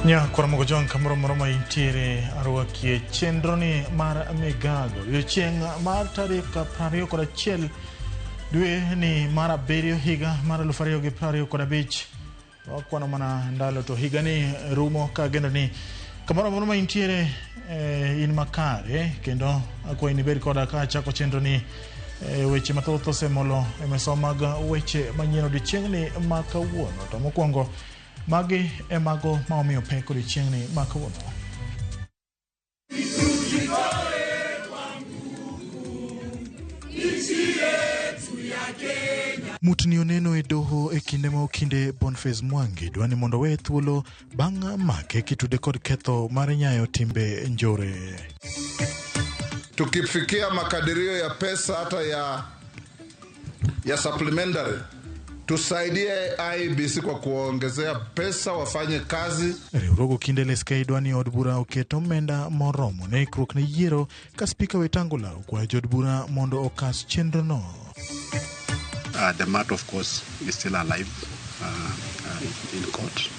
Nya kwara jong kamoro moro ma intiere arwakie chenro ni mar migago odiochieng' mar tarik 21 dwe ni mar abiriyo higa mar 2025. Wakwano mana ndalo to higani rumo ka ageno ni kamoro amora ma intiere in makare kendo akwayi ni ibed koda ka achako chenro ni. Weche mathoth osemolo e mesa mag weche manyien odiochieng'ni ma kawuono, to mokwongo magi e mago ma omiyo pek odiochieng'ni ma kawuono. Mutni oneno e doho e kinde ma okinde Boniface Mwangi dwa ni mondo owe thuolo bang' make kitude kod ketho mar nyayo timbe njore. Tukifikia makadirio ya pesa hata ya supplementary, tusaidie IEBC kwa kuongezea pesa wafanye kazi. Riwruog okinde LSK dwa ni od bura oket omenda moromo ne ikruok ne yiero ka spika Wetangula okwayo jood bura mondo okas chenrono. The matter, of course, is still alive in court.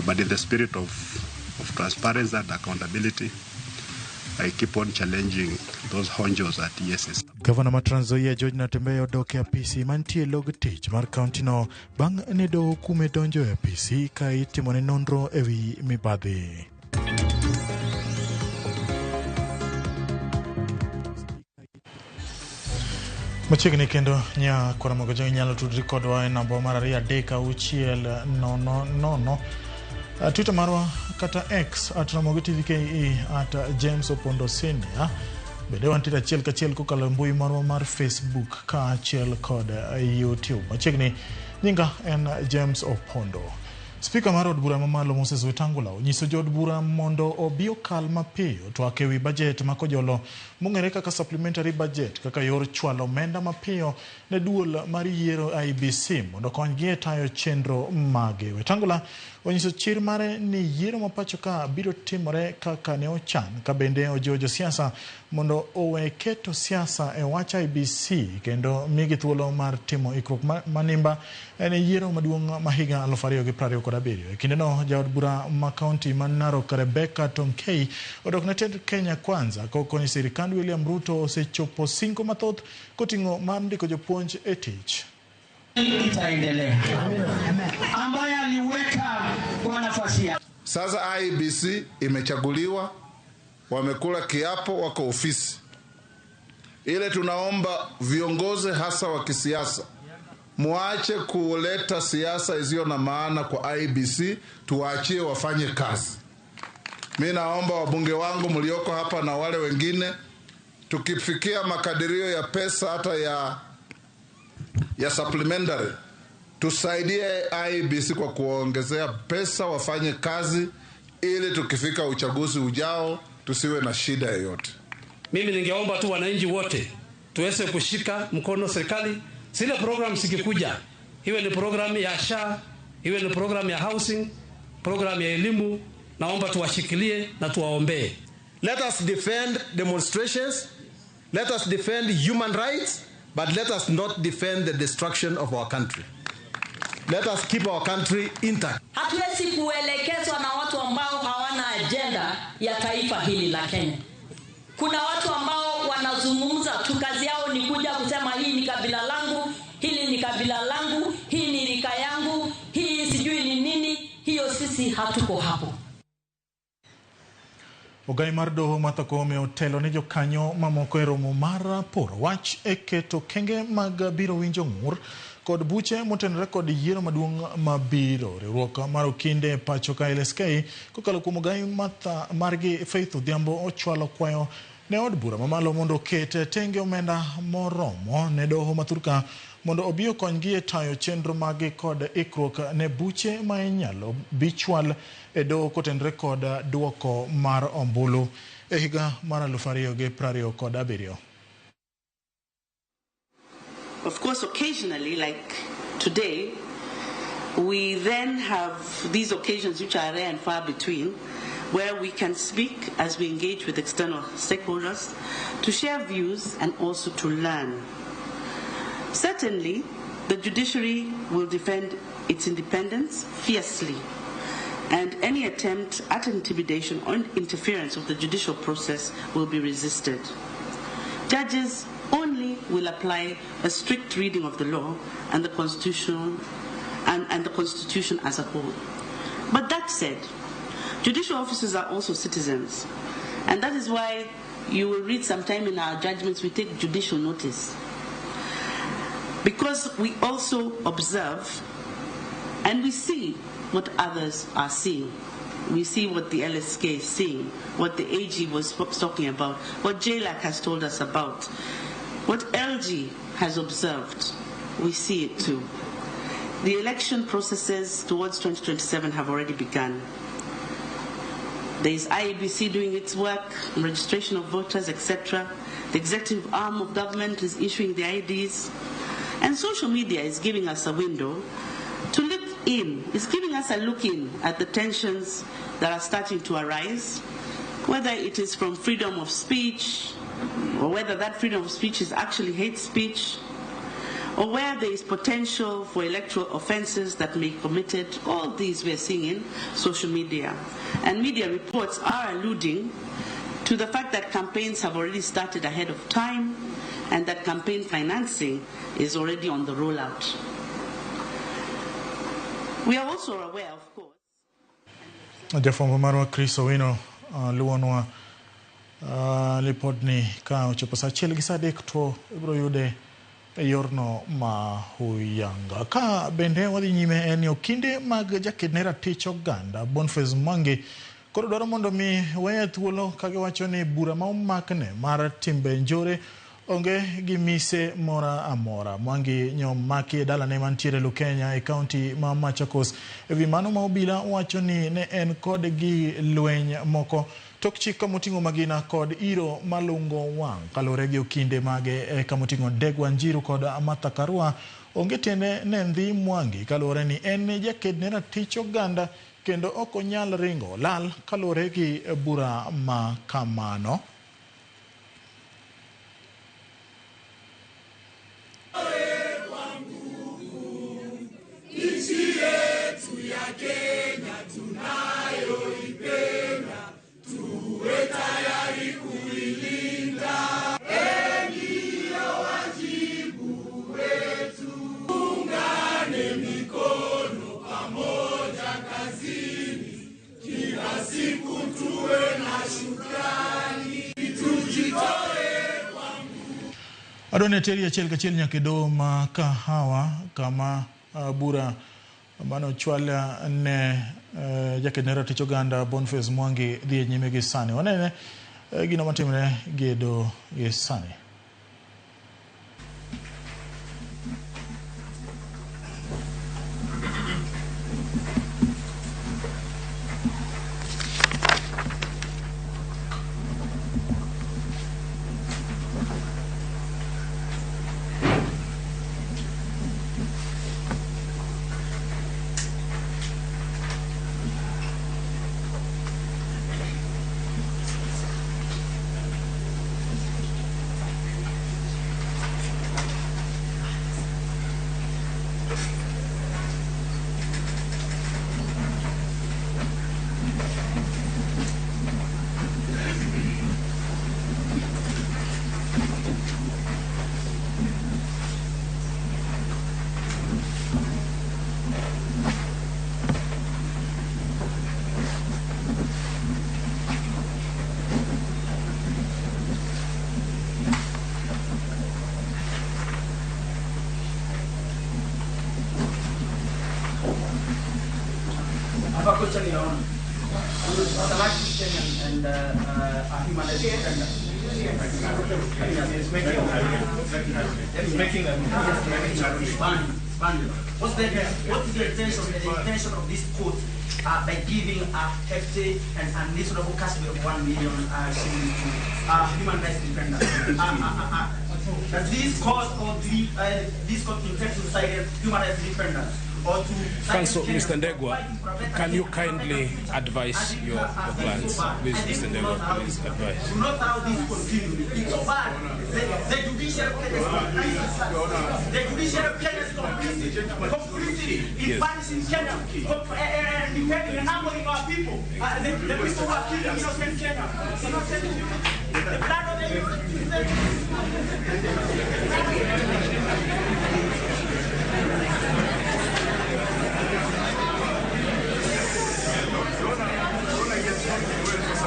But in the spirit of transparency and accountability, I keep on challenging those honjos at EACC. Gavana ma Trans Nzoia George Natembeya odok e apisi mantie e log tich mar kaunti no bang' ne doho kume donjo e apisi ka itimone nonro ewi mibadhi. Machiegni kendo nya kwara jo inyalo tudri kodwa e namba mar 2 3 6 0 0. Twitter marwa kata X at Ramogi TV KE at James Opondo Senior. Bende wantiere achiel kachiel kokalo e mbui marwa mar Facebook kaachiel kod YouTube. Machiegni nyinga en James Opondo. Spika mar od bura mamalo Moses Wetangula onyiso jood bura mondo obi okal mapiyo twak ewi bajet ma kojolo mong'ere kaka supplementary budget kaka yor chwalo omenda mapiyo ne duol mar yiero IEBC mondo okonygi e tayo chenro mage. Wetangula onyiso chir mare ni yiero ma pacho ka biro timore kaka ne ochan, ka bende ojiwo josiasa mondo owe keto siasa e wach IEBC kendo migi thuolo mar timo ikruok manimba ne yiero maduong' ma higa 2027. E kindeno jaod bura ma kaunti ma Narok Rebecca Tonkei odok ne tend Kenya Kwanza kokoni sirikand William Ruto osechopo singo mathoth koting'o mar ndiko jopuonj e tich. Itaendelea ambaye aliweka kwa nafasi ya Sasa IEBC imechaguliwa, wamekula kiapo, wako ofisi ile. Tunaomba viongozi hasa wa kisiasa muache kuleta siasa isiyo na maana kwa IEBC, tuwaachie wafanye kazi. Mi naomba wabunge wangu mlioko hapa na wale wengine, tukifikia makadirio ya pesa hata ya supplementary, tusaidie IEBC kwa kuongezea pesa wafanye kazi, ili tukifika uchaguzi ujao tusiwe na shida yoyote. Mimi ningeomba tu wananchi wote tuweze kushika mkono serikali. Zile program zikikuja, iwe ni program ya SHA, iwe ni program ya housing, program ya elimu, naomba tuwashikilie na tuwaombee. Let us defend demonstrations. Let us defend human rights, but let us not defend the destruction of our country. Let us keep our country intact. Hatuwezi kuelekezwa na watu ambao hawana ajenda ya taifa hili la Kenya. Kuna watu ambao wanazungumza tu, kazi yao ni kuja kusema hii ni kabila langu, hili ni kabila langu, hii ni rika yangu, hii sijui ni nini. Hiyo sisi hatuko hapo. Ogai mar doho Martha Koome otelo ne jokanyo mamoko e romo mar poro wach e keto kenge mag biro winjo ng'ur kod buche motenore kod yiero maduong' mabiro. Riwruok mar okinde e pacho ka LSK kokalo kuom ogai Martha margi Faith Odhiambo ochwalo kwayo ne od bura mamalo mondo oket tenge omenda moromo ne doho ma thurka mondo obi okonygi e tayo chenro magi kod ikruok ne buche ma inyalo bi chwal e doho kotenore kod duoko mar ombulu e higa mar 2027. Of course, occasionally, like today, we then have these occasions which are rare and far between, where we can speak as we engage with external stakeholders to share views and also to learn. Certainly, the judiciary will defend its independence fiercely And any attempt at intimidation or interference of the judicial process will be resisted. Judges only will apply a strict reading of the law and the Constitution and the Constitution as a whole. But that said, judicial officers are also citizens. And that is why you will read sometime in our judgments we take judicial notice. Because we also observe and we see what others are seeing. We see what the LSK is seeing, what the AG was talking about, what JLAC has told us about, what LG has observed. We see it too. The election processes towards 2027 have already begun. There is IEBC doing its work, registration of voters, etc. The executive arm of government is issuing the IDs. And social media is giving us a window to look in. It's giving us a look in at the tensions that are starting to arise, whether it is from freedom of speech, or whether that freedom of speech is actually hate speech, or where there is potential for electoral offenses that may be committed. All these we are seeing in social media. And media reports are alluding to the fact that campaigns have already started ahead of time and that campaign financing is already on the rollout. We are also aware, of course. Jafwambo marwa Chris Owino luwonwa lipodni ka ochopo sa achiel gi sa adek to ibiro yude e yorno ma huyanga. Ka bende wadhi nyime en ni okinde mag jaked ne ratich oganda Boniface Mwangi koro dwaro mondo mi weye thuolo ka giwacho ni bura ma omakne mar timbe njore onge gi mise mora amora. Mwangi nyomaki e dalane mantiere Lukenya e kaunti ma Machakos. E wi mano ma obila wacho ni ne en kod gi lweny moko tok chik kamoting'o magina kod iro malungo wang' kaluwore gi okinde mage kamoting'o Ndegwa Njiru kod Martha Karua. Onge tiende ne ndhi Mwangi kaluwore ni en jaked ne ratich oganda kendo ok onyal ringo lal kaluwore gi bura ma kamano. Adwani teri achiel kachiel nyaka e doho ma Kahawa kama bura mane ochwal ne jaked ne ratich oganda Boniface Mwangi dhi e nyime gi sani. Wanene gino matimre gi e doho gi sani. I have a question, Your Honor. As an active and a human rights defender. What is the intention of this court by giving a hefty and unreasonable cash bail of 1 million shillings to human rights defenders? Does this court or this court intend to silence human rights defenders? or to Counsel, Mr. Ndegwa, can you kindly advise your clients? Please, Mr. Ndegwa, please advise. Do not allow this to continue. It's so bad. The judiciary is complicit. The judiciary is complicit in punishing Kenya, defending and humbling our people. The people who are killing innocent Kenya. Innocent people. The blood of the innocent.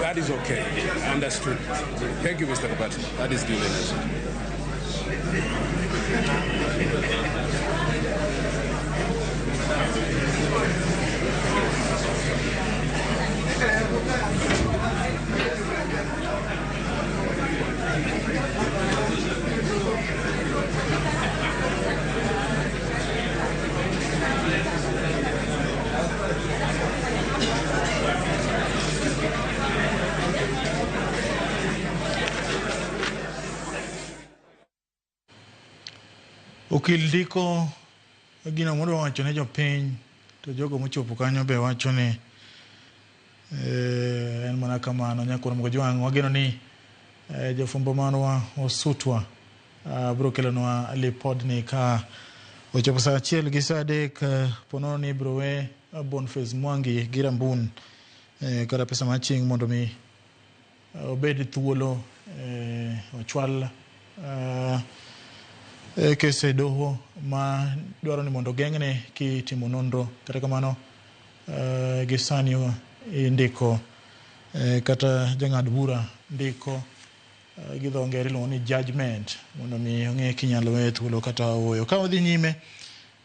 That is okay. Understood. Thank you, Mr. Kabati. That is duly understood. Okil ndiko gino modwa wacho ne jopiny to jogo mochopo kanyo be wacho ni en mana kamano. Nyakoro Mgojwang' wageno ni jofwambo marwa osutwa biro kelonwa lipodni ka ochopo saa 1 gi saa 3 ponono ni ibiro we Boniface Mwangi gi Rambun kata pesa mar chieng' mondo mi obed thuolo ochwal kese doho ma dwaro ni mondo geng'ne kitimo nonro. Kata kamano gi sani indiko kata jang'ad bura ndiko gi dho ngere iluongo ni judgment mondo mi ong'e kinyalo weye thuolo kata ooyo. Ka odhi nyime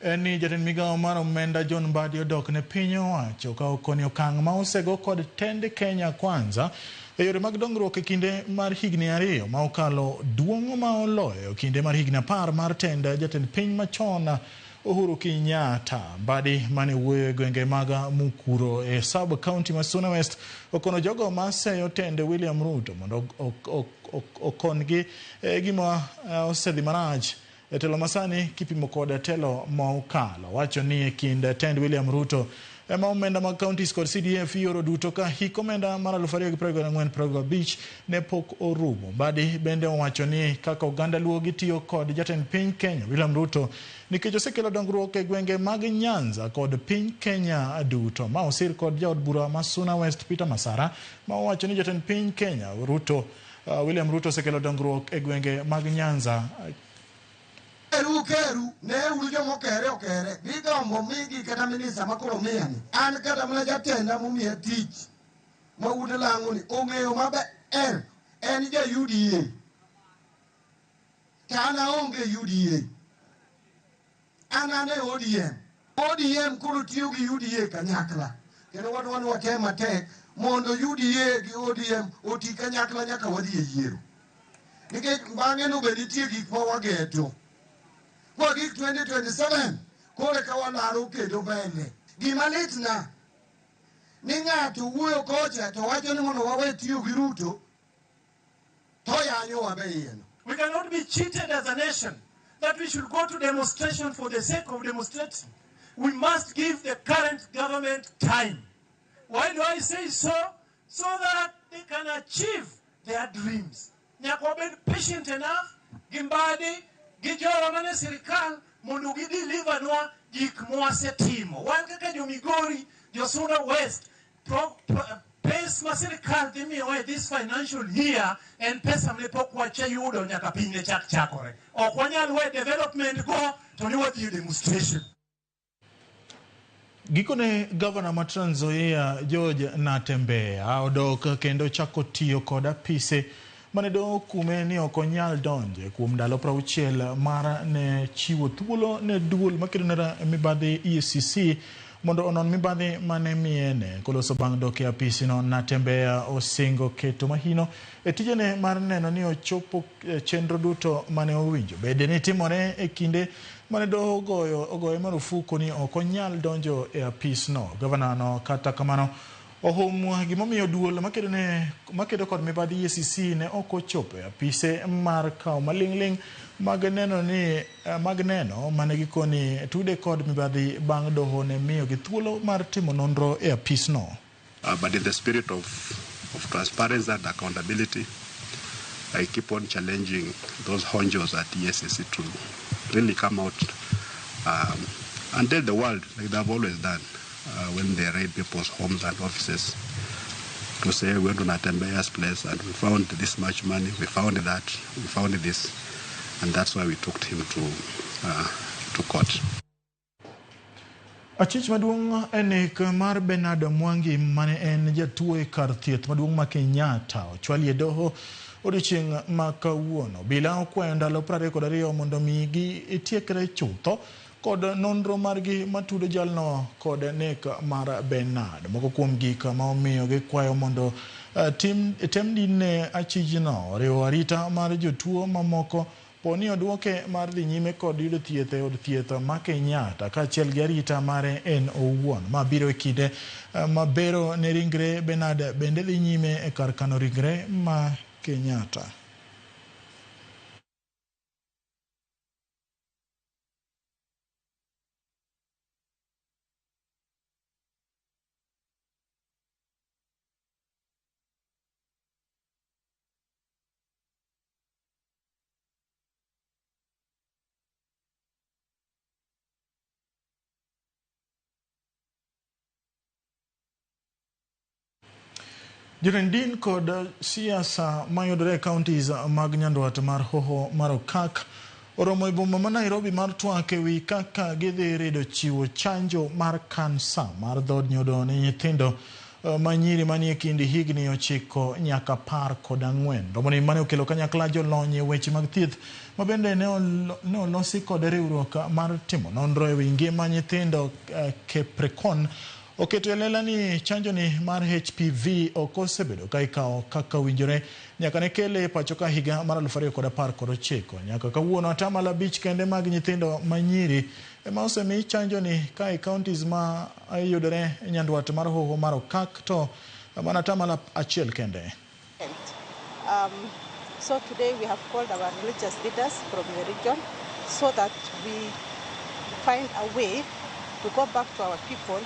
en ni jatend migawo mar omenda John Mbadi odok ne piny owacho ka okoni okang' ma osego kod tend Kenya Kwanza e yore mag dongruok e kinde mar higni 2 ma okalo duong' ma oloyo kinde mar higni 10 mar tend jatend piny machon Uhuru Kenyatta. Mbadi mane wuoyo e gwenge mag Mukuro e sub county ma Suna West okono jogo ma seyo tend William Ruto mondo okon-gi gima osedhi marach e telo masani kipimo kod telo ma okalo. Wacho ni e kind tend William Ruto ema omenda mag counties kod CDF ioro duto ka hik omenda mar 2024-2025 ne pok orumo. Mbadi bende owacho ni kaka oganda Luo gitiyo kod jatend piny Kenya William Ruto nikech osekelo dongruok e gwenge mag Nyanza kod piny Kenya duto. Ma osir kod jaod bura ma Suna West Peter Masara ma owacho ni jatend piny Kenya Ruto William Ruto osekelo dongruok e gwenge mag Nyanza. Keru ne uru jomo kere okere gigombo migi kata minista makoro miyani an kata mana jatenda momiya tich ma wuod lang'o ni ong'eyo maber en ja UDA to an aonge UDA an ane ODM. ODM koro tiyo gi UDA kanyakla kendo wadwa ni watem matek mondo UDA gi ODM oti kanyakla nyaka wadhi e yiero nikech bang'e no be nitie gik ma wageto. Kwa gik 2027 kore ka walaro kendo mbele. Gima litna ni ng'ato wuoyo kocha to wacho ni mondo wawe tiyo gi Ruto to yanyo wabe yien. We cannot be cheated as a nation that we should go to demonstration for the sake of demonstrating. We must give the current government time. Why do I say so? So that they can achieve their dreams. Nyaka wabed patient enough, gimbadi, gi jowa mane sirikal mondo gideliver nwa gik mwasetimo. Wan kaka jo Migori, jo Suna West, pes ma sirikal dhi miyowa e this financial year en pesa mane pok wachayudo nyaka piny ne chak chakore. Ok wanyal we development go to ni wadhi e demonstration. Gikone gavana ma Trans Nzoia George Natembeya odok kendo chako tiyo kod apise mane doho kume ni ok onyal donje kuom ndalo 60 mar ne chiwo thuolo ne duol makedo ne mibadhi EACC mondo onon mibadhi mane miene. Koloso bang' dok e apisino, Natembeya osingo keto mahino e tijene mar neno ni ochopo chenro duto mane owinjo bede ni timore e kinde mane doho ogoye marufuku ni ok onyal donjo e apisno. Gavana no kata kamano Ohum gimomiyo duol makedo kod mibadhi EACC ne ok ochopo e apise mar kawo maling'ling' mag neno mane gikoni tude kod mibadhi bang' doho ne miyogi thuolo mar timo nonro e apisno. But in the spirit of transparency and accountability, I keep on challenging those honjos at EACC to really come out and tell the world, like they've always done, when they raid people's homes and offices, to say we went to Natembeya's place and we found this much money, we found that, we found this, and that's why we took him to court. Achich maduong' e nek mar Bernard Mwangi mane en jatuo e kar thieth maduong' ma Kenyatta ochwali e doho odiochieng' ma kawuono. Bila okwayo ndalo 22 mondo mi gitiekre chutho kod nonro margi matudo jalno kod nek mar Bernard. Moko kuom gik ma omiyo gikwayo mondo tem dine achijno oriwo arita mar jotuo mamoko poni oduoke mar dhi nyime kod yudo thieth e od thieth ma Kenyatta kaachiel gi arita mare en owuon. Ma biro e kinde ma bero ne ringre Bernard bende dhi nyime e kar kano ringre ma Kenyatta. Jotend din kod siasa mayudore e counties mag Nyandwat mar Hoho mar Okak oromo e boma ma Nairobi mar twak ewi kaka gidhi rido chiwo chanjo mar kansa mar dhood nyodo ne nyithindo ma nyiri manie kind higni 9 nyaka 14. Romoni mane okelo kanyakla jolony e weche mag thieth ma bende ne olosi kod riwruok mar timo nonro ewi ngima nyithindo Capricorn oketo e lela ni chanjo ni mar HPV ok osebedo ka ikawo kaka owinjore nyaka ne kele pacho ka higa mar 2019. Nyaka kawuono 5% kende mag nyithindo ma nyiri ema osemi chanjo ni ka e counties ma yudore Nyandwat mar Hoho mar Okak to mana 1% kende. So today we have called our religious leaders from the region so that we find a way to go back to our people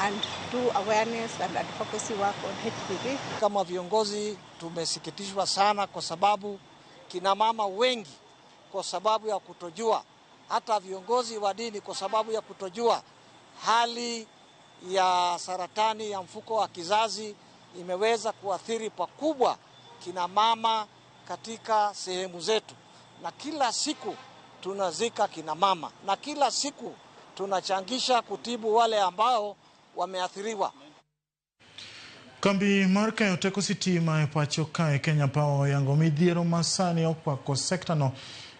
and do awareness and advocacy work on HPV. Kama viongozi tumesikitishwa sana kwa sababu kina mama wengi kwa sababu ya kutojua, hata viongozi wa dini kwa sababu ya kutojua hali ya saratani ya mfuko wa kizazi imeweza kuathiri pakubwa kina mama katika sehemu zetu, na kila siku tunazika kina mama na kila siku tunachangisha kutibu wale ambao wameathiriwa. Kambi mar kayo teko sitima e pacho kae Kenya Power oyango midhiero masani okwako sekta no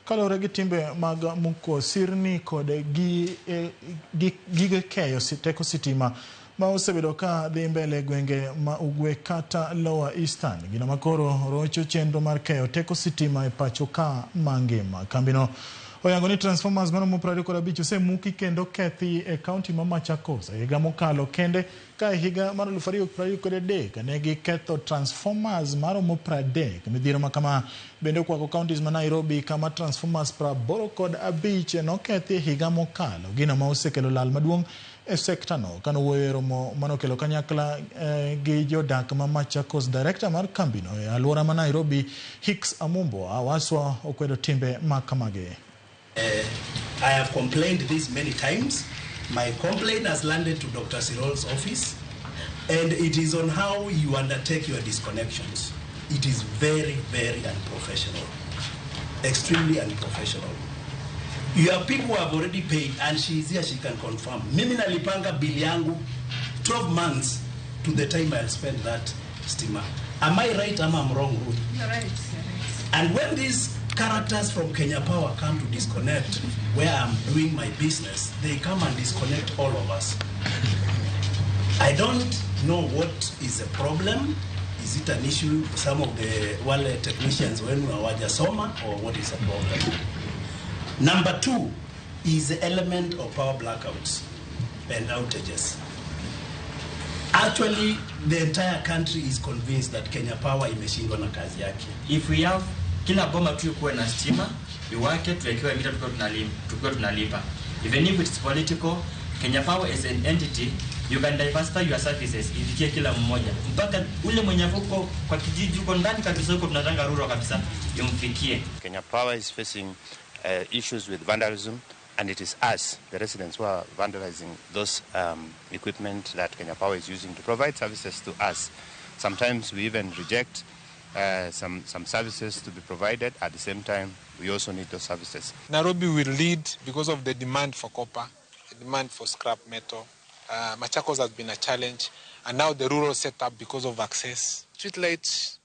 kaluwore gi timbe mag muko sirni kod gige keyo teko sitima ma osebedo ka dhi mbele e gwenge ma Ugwe kata Lower Eastern. Gino makoro rocho chenro mar keyo teko sitima e pacho ka mangima. Kambino oyango ni transformers maromo 25 osemuki kendo kethi e kaunti ma Machakos higa mokalo kende ka e higa mar 2023 ne giketho transformers maromo 30. Midhiero ma kama bende okwako counties ma Nairobi kama transformers 85 nokethi e higa mokalo, gino ma osekelo lal maduong' e sekta no. Kanowuoyo e romo manokelo kanyakla gi jodak ma Machakos, director mar kambino e alwora ma Nairobi Hicks Amumbo Awaswa okwedo timbe ma kamagi. I have complained this many times. My complaint has landed to Dr. Sirol's office, and it is on how you undertake your disconnections. It is very, very unprofessional, extremely unprofessional. You have people who have already paid, and she is here, she can confirm. Mimi nalipanga bili yangu 12 months to the time I'll spend that stima. Am I right? Am I wrong, Ruth? You're right. You're right. And when these characters from Kenya Power come to disconnect where I'm doing my business, they come and disconnect all of us. I don't know what is the problem. Is it an issue? Some of the wale technicians when we are soma, or what is the problem? Number two is the element of power blackouts and outages. Actually, the entire country is convinced that Kenya Power imeshindwa na kazi yake. If we have kila boma tu kuwe na stima iwake, tuwekewe mita tukiwa tunalipa. Even if it's political, Kenya Power as an entity, you can diversify your services ifikie kila mmoja, mpaka ule mwenye huko kwa kijiji huko ndani kabisa, huko tunatanga rural kabisa, imfikie. Kenya Power is facing issues with vandalism, and it is us, the residents, who are vandalizing those equipment that Kenya Power is using to provide services to us. Sometimes we even reject some services to be provided. At the same time, we also need those services. Nairobi will lead because of the demand for copper, the demand for scrap metal. Machakos has been a challenge, and now the rural setup because of access. Streetlights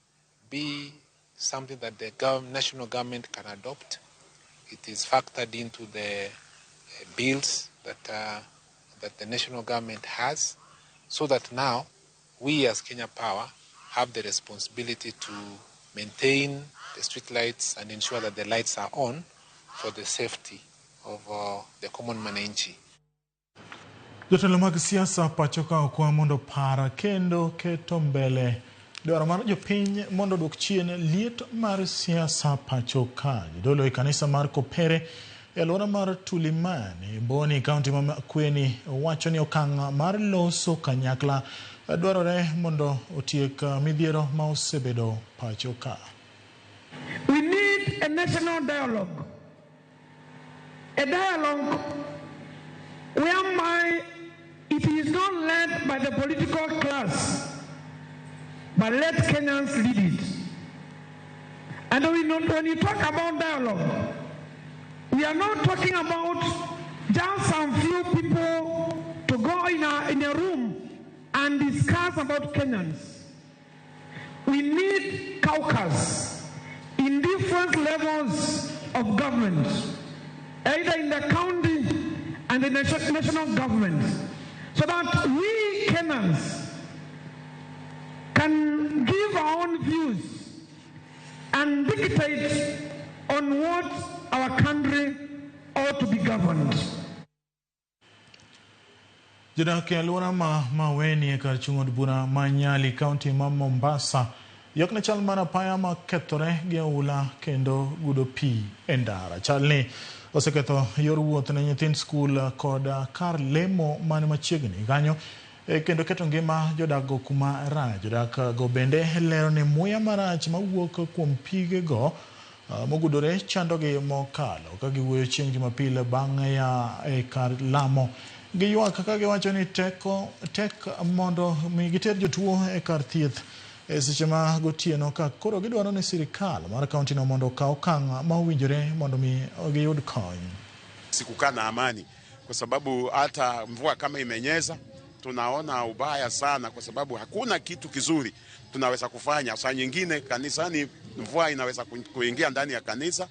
be something that the national government can adopt. It is factored into the bills that the national government has, so that now we as Kenya Power have the responsibility to maintain the street lights and ensure that the lights are on for the safety of the common mwananchi. Jotelo mag siasa pacho ka okwa mondo par kendo keto mbele dwaro mar jopiny mondo duok chien liet mar siasa pacho ka. Jodolo e kanisa mar Kopere e alwora mar Tulimani, Boni, kaunti ma Makueni wacho ni okang' mar loso kanyakla dwarore mondo otiek midhiero ma osebedo pacho ka. We need a national dialogue. A dialogue whereby it is not led by the political class, but let Kenyans lead it. And when you talk about dialogue, we are not talking about just some few people to go in a room and discuss about Kenyans. We need caucus in different levels of government, either in the county and the national government, so that we Kenyans can give our own views and dictate on what our country ought to be governed. Jodak e alwora ma Maweni e kar chung' od bura ma Nyali, kaunti ma Mombasa, ywak ne chal mar apaya ma kethore gi oula kendo gudo pi e ndara. Chalni oseketho yor wuoth ne nyithind skul kod kar lemo man machiegni kanyo, kendo keto ngima jodak go kuma rach. Jodak go bende lero ni muya marach mawuok kuom pige go mogudore chandogi mokalo. Ka giwuoyo chieng' Jumapil bang' ya e kar lamo, giywak ka giwacho ni tek mondo mi giter jotuo e kar thieth e seche ma gotieno, ka koro gidwaro ni sirikal mar kaunti no mondo okaw okang' ma owinjore mondo mi giyud kony. Sikukaa na amani kwa sababu hata mvua kama imenyesha tunaona ubaya sana, kwa sababu hakuna kitu kizuri tunaweza kufanya. Saa nyingine kanisani mvua inaweza kuingia ndani ya kanisa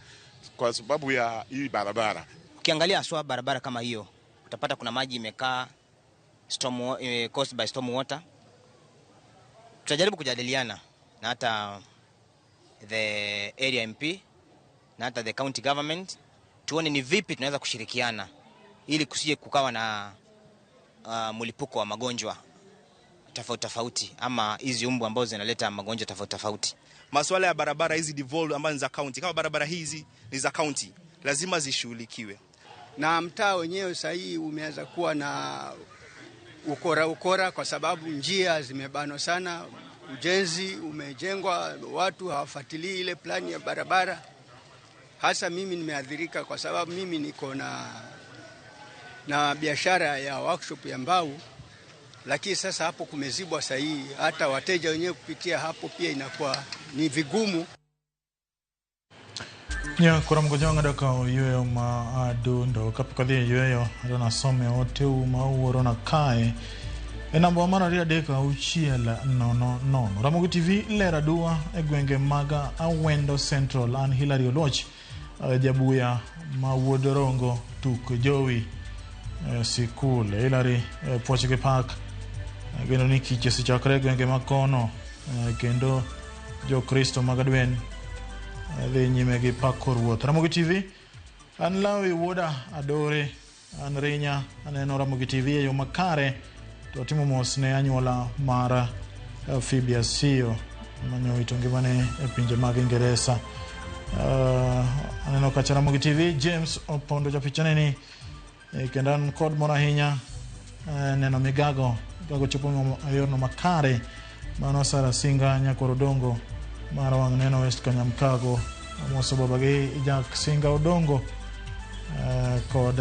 kwa sababu ya hii barabara. Ukiangalia haswa barabara kama hiyo, utapata kuna maji imekaa storm, caused by storm water. Tutajaribu kujadiliana na hata the area MP na hata the county government, tuone ni vipi tunaweza kushirikiana ili kusije kukawa na mlipuko wa magonjwa tofauti tofauti, ama hizi umbu ambazo zinaleta magonjwa tofauti tofauti. Masuala ya barabara hizi devolved ambazo ni za county, kama barabara hizi ni za county, lazima zishughulikiwe. Na mtaa wenyewe sasa hii umeanza kuwa na ukora kwa sababu njia zimebanwa sana, ujenzi umejengwa, watu hawafuatilii ile plani ya barabara. Hasa mimi nimeathirika kwa sababu mimi niko na biashara ya workshop ya mbao, lakini sasa hapo kumezibwa sahihi, hata wateja wenyewe kupitia hapo pia inakuwa ni vigumu. Nya koro mgojonga daka yueyo ma adundo kapok adhi e yueyo adwa nasome oteu ma uorona kae e namba mar 2 3 6 0 0. Ramogi TV lero adua e gwenge mag Awendo Central. An Hilary Oluoch, Jabuya ma wuod Rongo tuk jowi sikul. Hilary, puoch gi pak geno ni kich osechakore e gwenge ma kono, kendo jokristo mag Adwen dhi nyime gi pako ruoth. Ramogi TV, an Lawi wuoda Adore, an Rinya, aneno Ramogi TV e yo makare. To timo mos ne anyuola mar Phoebe Asiyo mane owito ngimane e pinje mag Ingeresa. Aneno kacha Ramogi TV, James Opondo japichane ni kendo an kod mor ahinya neno migago chopo e yorno makare. Mano Sara Singa Nyakwar Odongo mar wang' neno West Kanyamkago, amoso babagi Jack Singa Odongo kod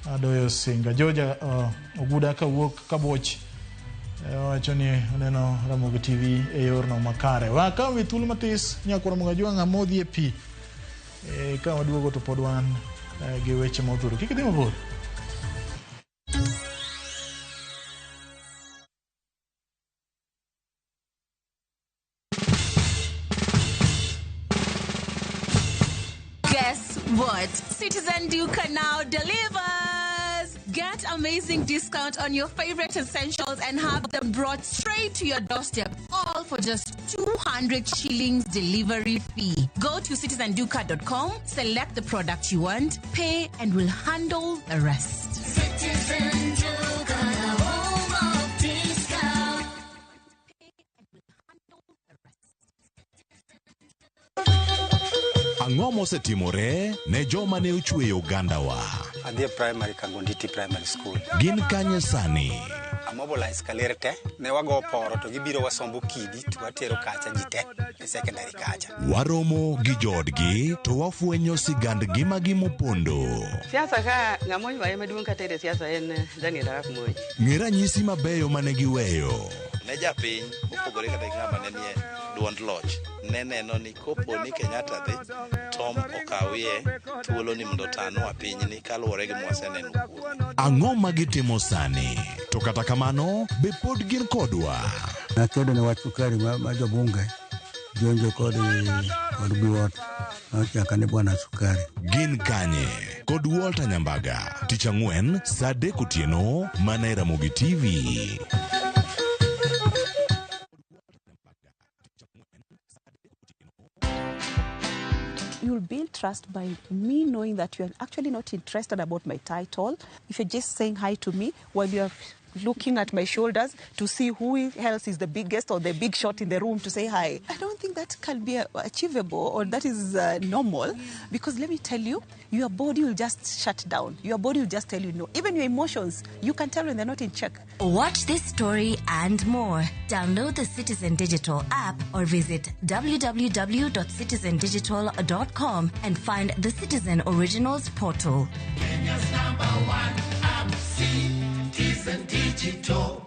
Adoyo Singa. Joja Oguda kawuok Kabuoch wacho ni oneno Ramogi TV e yorno makare. Wakaw wi thuolo matis Nyakwar Ramogi Ajwang' amodhi e pi. Ka waduogo to pod wan gi weche modhuro. Kik idhi mabor. Guess what? Citizen Duka now delivers! Get amazing discount on your favorite essentials and have them brought straight to your doorstep, all for just 200 shillings delivery fee. Go to citizenduka.com, select the product you want, pay, and we'll handle the rest. Citizen Duka, the home of discount. Ang'o mosetimore ne joma ne ochweyo ogandawa? Adhi e primary Kangonditi Primary School. Gin kanye sani? Amobilize kaler te, ne wago poro to gibiro wasombo kidi to watero kacha ji te e secondary kacha. Waromo gi joodgi to wafwenyo sigand ngimagi mopondo. Siasa ka ng'ama oywaye maduong' katere siasa en Daniel Arap Moi. Ng'e ranyisi mabeyo mane giweyo. Ne japiny mopogore kata gi ng'ama ne nie duond loch ne neno ni kopo ni Kenyatta dhi Tom okawie thuolo ni mondo otanwa pinyni kaluwore gi mwaseneno kuome. Ang'o ma gitimo sani? To kata kamano, be pod gin kodwa? Nakedo ne wach sukari ma jobunge jonjo kod Biwott nochaka ni bwana sukari. Gin kanye? Kod Walter Nyambaga, tich ang'wen saa 3 otieno mana e Ramogi TV. You'll build trust by me knowing that you're actually not interested about my title. If you're just saying hi to me while you're looking at my shoulders to see who else is the biggest or the big shot in the room to say hi. I don't think that can be achievable or that is normal, because let me tell you, your body will just shut down. Your body will just tell you no. Even your emotions, you can tell when they're not in check. Watch this story and more. Download the Citizen Digital app or visit www.citizendigital.com and find the Citizen Originals portal. Kenya's number one app, Citizen Digital.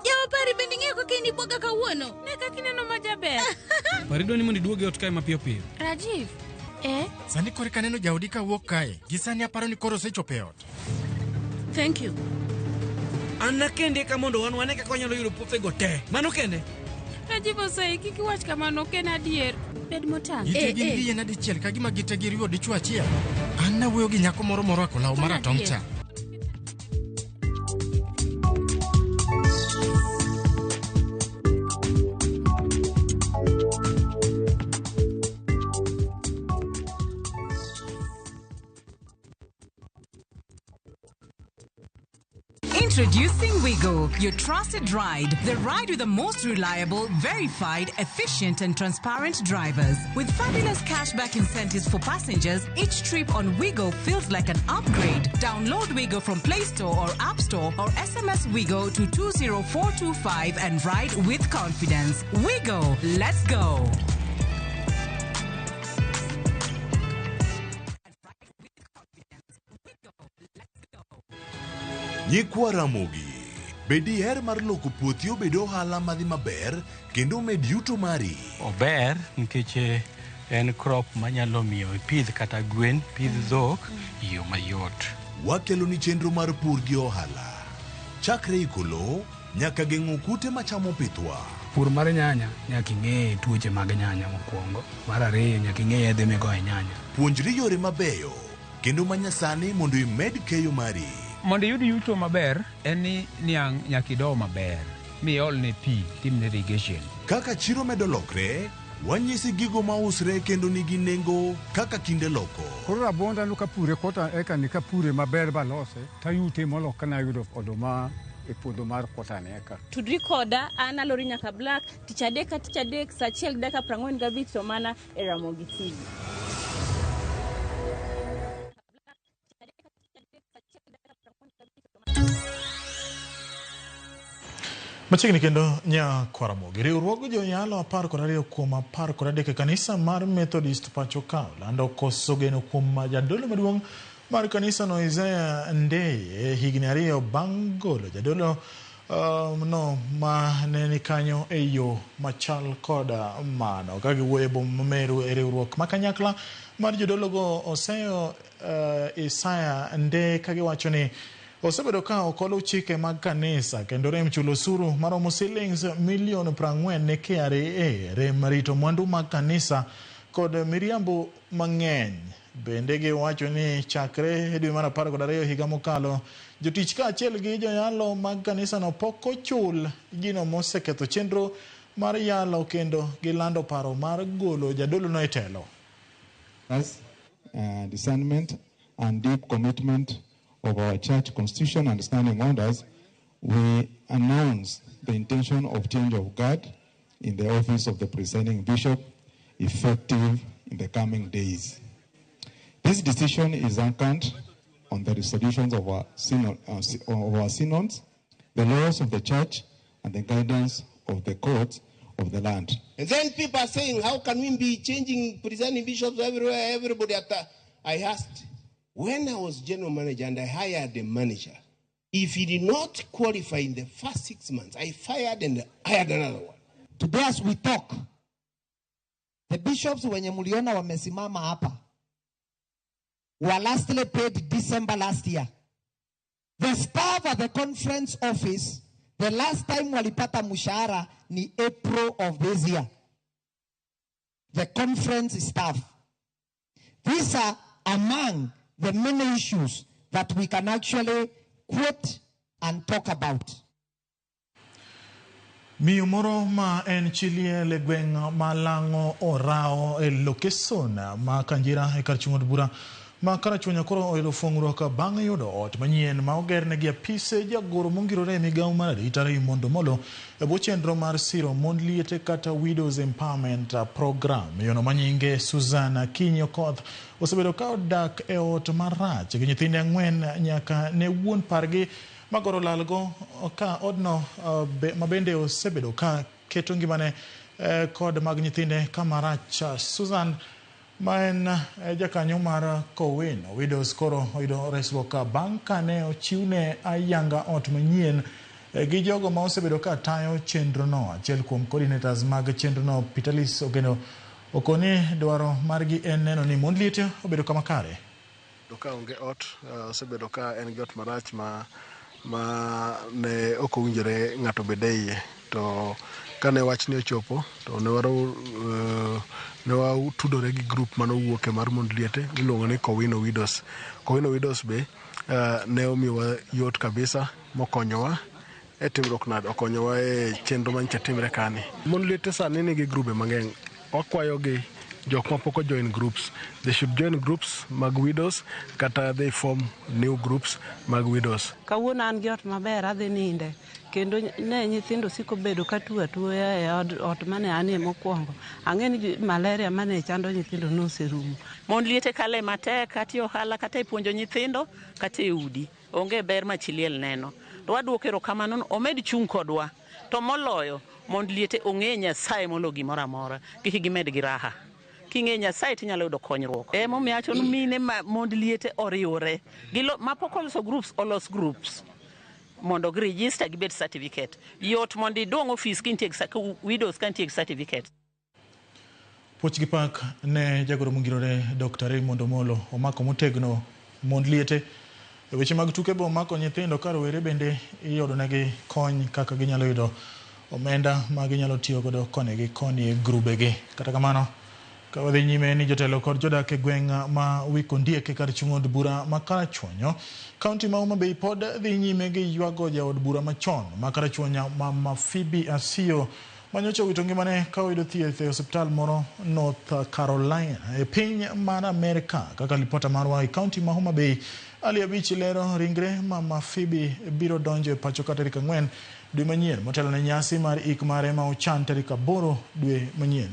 Jawapari bende ing'eyo kaka in ibwoga kawuono? Ne kaka ineno majaber. Paridwa ni mondo iduog e ot kae mapiyo piyo. Rajiv, Sani koro eka aneno jaodi kawuok kae. Gi sani aparo ni koro osechopo e ot. Thank you. An nakende ka mondo wan wane kaka wanyalo yudo puothego te. Mano kende. Rajiv osei, kik iwach kamano, ok en adier. Bed motang'. Gite gin gi yien adichiel ka gima gite giriwo dichwo achiel. An nawuoyo gi nyako moro morwako law maratong' cha. Introducing Wigo, your trusted ride. The ride with the most reliable, verified, efficient, and transparent drivers. With fabulous cashback incentives for passengers, each trip on Wigo feels like an upgrade. Download Wigo from Play Store or App Store or SMS Wigo to 20425 and ride with confidence. Wigo, let's go. Nyikwa Ramogi, be diher mar loko puothi obed ohala madhi maber kendo omed yuto mari? Ober nikech en crop manyalo miyo ipidh kata gwen, pidh dhok e yo mayot. Wakelo ni chenro mar pur gi ohala. Chakre iko lowo nyaka geng'o kute machamo pithwa. Pur mar nyanya nyaka ing'e tuoche mag nyanya mokwongo. Mar ariyo nyaka ing'e yedhe migoyo e nyanya. Puonjri yore mabeyo kendo manyasani mondo imed keyo mari. Mondo iyud yuto maber en ni niang' nyaka ido maber miol ne pi timne irrigation. Kaka chiro medo lokre, Wanyisi gigo mausre kendo nigi nengo kaka kinde loko. Koro rabuonda no kapure kota eka ni kapure maber balose tayute molo kana ayudo oduma e puodho mar kota ni eka. Tudri koda an Alori Nyaka Black tich adek ka tich adek saa achiel gi dakika 45 to mana e Ramogi TV. Machiegni kendo nya Kwaramogi. Riwruog joyalo 12 kuom 13 e kanisa mar Methodist pacho ka olando koso geno kuom jadolo maduong' mar kanisano Isaiah Ndeye higni 2 bang' golo jadolo no ma ne ni kanyo e yo machal koda mano. Ka giwuoyo e boma ma Meru e riwruok ma kanyakla mar jodologo oseyo Isaiah Ndeye ka giwacho ni osebedo ka ok oluw chike mag kanisa kendo rem chulo osuru maromo silings milion 40 ne KRA, rem rito mwandu mag kanisa kod miriambo mang'eny. Bende giwacho ni chakre e dwe mar 12 higa mokalo, jotich kaachiel gi joyalo mag kanisano pok ochul gino moseketho chenro mar yalo kendo gilando paro mar golo jadolono e telo. Discernment and deep commitment of our church constitution and standing orders, we announce the intention of change of guard in the office of the presiding bishop, effective in the coming days. This decision is anchored on the resolutions of our synods, the laws of the church, and the guidance of the courts of the land. And then people are saying, how can we be changing presiding bishops everywhere, everybody? I asked, when I was general manager and I hired a manager, if he did not qualify in the first 6 months, I fired and hired another one. Today as we talk, the bishops wenye muliona wamesimama hapa were lastly paid December last year. The staff at the conference office, the last time walipata mshahara ni April of this year. The conference staff. These are among the many issues that we can actually quote and talk about. Miyo moro ma en chi liel e gweng' ma Lang'o Orao e lokeson ma Kanjira e kar chung' od bura ma Karachuonyo koro oyudo fuong'ruok bang' yudo ot manyien ma ogerne gi apise jagoro mongirore e migawo mar arita Raymond Omolo e bwo chenro mar siro mond liete kata Widows Empowerment Program. Miyono manyinge Susan Akinyi Okoth osebedo ka odak e ot marach gi nyithinde 4 nyaka ne wuon pargi magoro lalgo ka odno mabende osebedo ka keto ngimane kod mag nyithinde kama rach. Susan ma en jakanyo mar Kowino Widows koro oyudo resruok bang' kane ochiwne ayanga ot manyien gi jogo ma osebedo ka tayo chenrono. Achiel kuom coordinators mag chenrono Pitalis Ogeno okoni dwaro margi en neno ni mond liete obedo kama kare. Ka onge ot, osebedo ka en gi ot marach ma ne ok owinjore ng'ato obed e iye. To kane wachni ochopo to ne watudore gi group manowuok e mar mond liete miluongo ni Kowino Widows. Kowino Widows be ne omiyowa yot kabisa mokonyowa e timruok nade, okonyowa e chenro manyicha timre kani. Mond liete sani nigi grube mang'eny. Wakwayogi jok mapok ojoin groups, they should join groups mag widows kata they form new groups mag widows. Kawuono an gi ot maber adhi ninde kendo ne nyithindo siko bedo ka tuo atuoya e ot mane anie mokwongo. Ang'e ni malaria mane chando nyithindo noserumo. Mond liete kale matek kata e ohala kata e puonjo nyithindo kata e udi. Onge ber ma chi liel neno. To waduoko erokamano omed chung' kodwa. To moloyo mond liete ong'e Nyasaye molo gimoro amora. Kik gimed gi raha. King'e Nyasaye tinyalo yudo konyruok. Emomiyo awacho ni mine ma mond liete oriwre. Mapok oloso groups, olos groups. Mondo gi register gibed certificate. Yot mondo idong' ofis kintie gi widows ka nitie gi certificate. Puoch gi pak ne jagoro mongirore Dr. Raymond Omolo omako motegno mond liete. E weche mag tuke be omako nyithindo ka rowere bende iyudonegi kony kaka ginyalo yudo omenda ma ginyalo tiyo godo koni gi koni e grubegi. Kata kamano, ka wadhi nyime ni jotelo kod jodak e gweng' ma Wikondiek e kar chung' od bura ma Karachuonyo, kaunti ma Homa Bay pod dhi nyime gi ywago jaod bura machon ma Karachuonyo Mama Phoebe Asiyo Manyocha owito ngimane ka oyudo thieth e osiptal moro North Carolina e piny mar Amerka. Kaka lipota marwa e kaunti ma Homa Bay Ali Abich lero, ringre mama Phoebe biro donjo e pacho ka tarik 4 dwe manyien motelo ne nyasi mar ik mare ma ochan tarik 8 dwe manyien.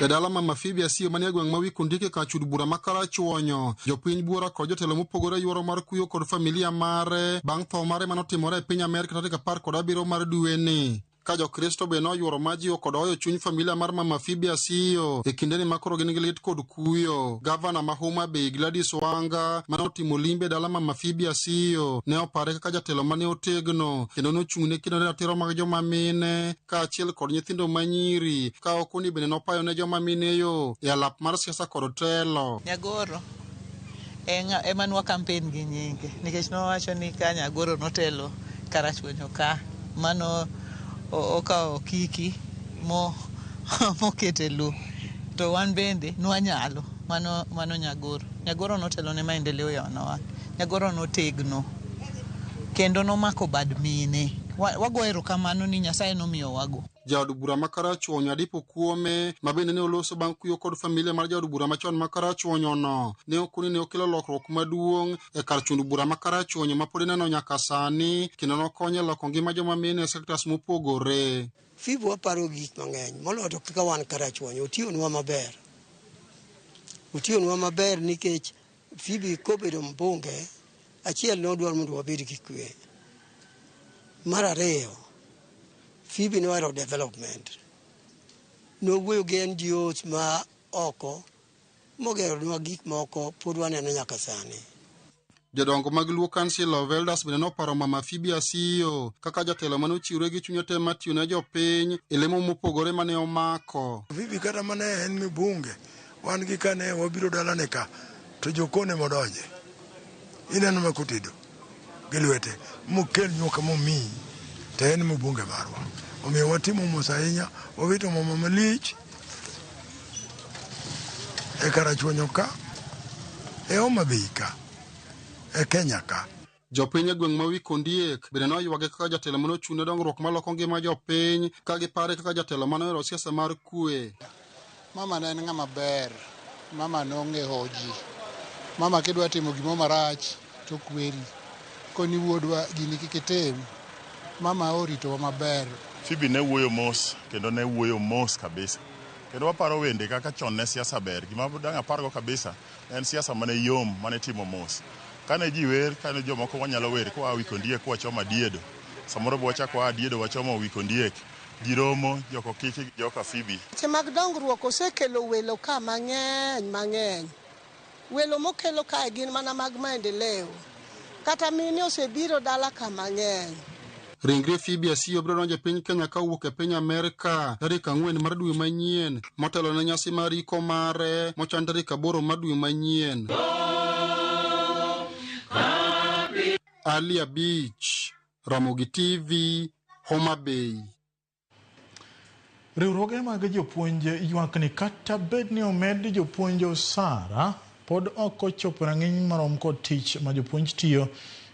E dala mama Phoebe Asiyo manie gweng' ma Wikundike kar chud bura ma Karachuonyo, jopiny buora kod jotelo mopogore yuoro mar kuyo kod familia mare bang' tho mare manotimore e piny Amerka tarik 17 mar dweni. Ka jokristo be noyuoro mar jiwo kod hoyo chuny familia mar mama Phoebe Asiyo e kindeni ma koro gin gi lit kod kuyo. Gavana ma Homa Bay Gladys Wanga mane otimo limbe e dala mama Phoebe Asiyo ne opare kaka jatelo mane otegno kendo nochung' ne kedo ne ratiro mag joma mine kaachiel kod nyithindo manyiri ka okoni bende nopayo ne joma mine yo e alap mar siasa kod telo. Nyagoro ema nwa campaign gi nyinge nikech nowacho ni ka Nyagoro notelo Karachuonyo ka mano okawo kiki mokete lo to wan bende nwanyalo mano Nyagoro. Nyagoro notelo ne maendeleo ya wanawake. Nyagoro notegno kendo nomako bad mine. Wago erokamano ni Nyasaye nomiyo wago. Jaod bura ma Karachuonyo Adipo Kuome ma bende ne oloso bang' kuyo kod familia mar jaod bura machon ma Karachuonyo no ne okoni ne okelo lokruok maduong' e kar chund bura ma Karachuonyo ma pod ineno nyaka sani kendo nokonyo e loko ngima joma mine e sectors mopogore. Phoebe waparo gik mang'eny moloyo to kaka wan Karachuonyo otiyonwa maber. Otiyonwa maber nikech Phoebe kobedo mbunge achiel nodwaro mondo wabed gi kwe. Mar ariyo, Phoebe nohero development. Nowuoyo gi NGOs ma oko mogeronwa gik moko pod waneno nyaka sani. Jodongo mag Luo Council of Elders bende noparo mama Phoebe Asiyo kaka jatelo mane ochiwre gi chunye te mar tiyo ne jopiny e lemo mopogore mane omako. Phoebe kata mane en mbunge, wan gi kane wabiro dalane ka to jokone modonje. Ineno ma kotedo gi lwete mokel nyuka momiyi to en mbunge marwa. Omiyo watimo mos ahinya, wawito mama malich e Karachuonyo ka, e Homa Bay ka, e Kenya ka. Jopiny e gweng' ma Wikondiek bende noywage kaka jatelo mane ochung' ne dongruok maloko ngima jopiny ka gipare kaka jatelo mane ohero siasa mar kwe. Mama ne en ng'ama ber, mama nong'e hoji. Mama kidwa timo gimoro marach to kweri. Koni wuodwa gini kik itim. Mama oritowa maber. Phoebe ne wuoyo mos kendo ne wuoyo mos kabisa. Kendo waparo wende kaka chon ne siasa ber. Gima dang' apargo kabisa en siasa mane yom mane timo mos. Kane ji wer, kane jomoko wanyalo wer koa Wikondiek kwachomo Adiedo. Samoro be wachako waa Adiedo wachomo Wikondiek. Ji romo, joko kiki gi joka Phoebe. Weche mag dongruok osekelo welo ka mang'eny mang'eny. Welo mokelo kae gin mana mag maendeleo. Kata mine osebiro dala ka mang'eny. Ringre Phoebe Asiyo biro donjo e piny Kenya ka owuok e piny Amerka tarik 4 mar dwe manyien motelo ne nyasi mar iko mare mochan tarik 8 mar dwe manyien. Ali Abich, Ramogi TV, Homa Bay. Riwruoge mag jopuonj ywak ni kata bed ni omed jopuonj osara, pod ok ochopo rang'iny marom kod tich ma jopuonj tiyo,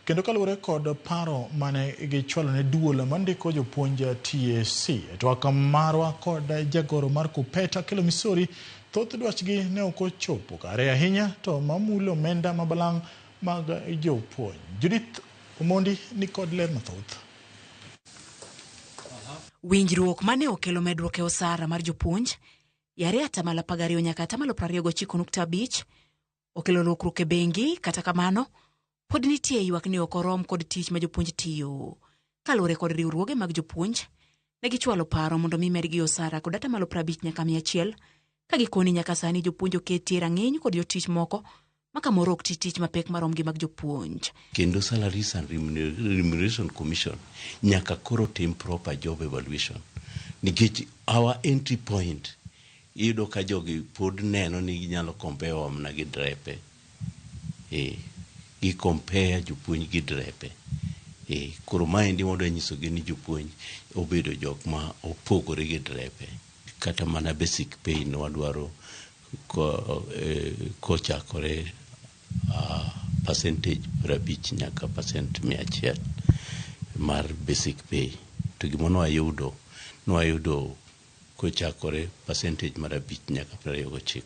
kendo kaluwore kod paro mane gichwalo ne duol mandiko jopuonj TSC. E twak marwa kod jagoro mar KUPPET Akelo Misori, thoth dwachgi ne ok ochopo kare ahinya to mamulo omenda mabalang' mag jopuonj. Judith Omondi ni kod ler mathoth. Winjruok mane okelo medruok e osara mar jopuonj yare 12% nyaka 29.5% okelo lokruok e bengi. Kata kamano pod nitie ywak ni ok orom kod tich ma jopuonj tiyo. Kaluwore kod riwruoge mag jopuonj, ne gichwalo paro mondo mi medgi osara kod 50% nyaka 100, ka gikoni nyaka sani jopuonj oketi e rang'iny kod jotich moko ma kamoro ok ti tich mapek marom gi mag jopuonj. Kendo Salaries and Remuneration Commission nyaka koro tim proper job evaluation nikech our entry point iyudo ka jogi pod neno ni ginyalo compare wa mana gi drepe. Gi compare jopuonj gi drepe. Koro maendi wadwa nyisogi ni jopuonj obedo jok ma opogore gi drepe. Kata mana basic pay no wadwaro kochakore percentage 50 nyaka percent 100. mar basic pay to gima nwayudo nwayudo kochakore percentage mar 5 nyaka 29.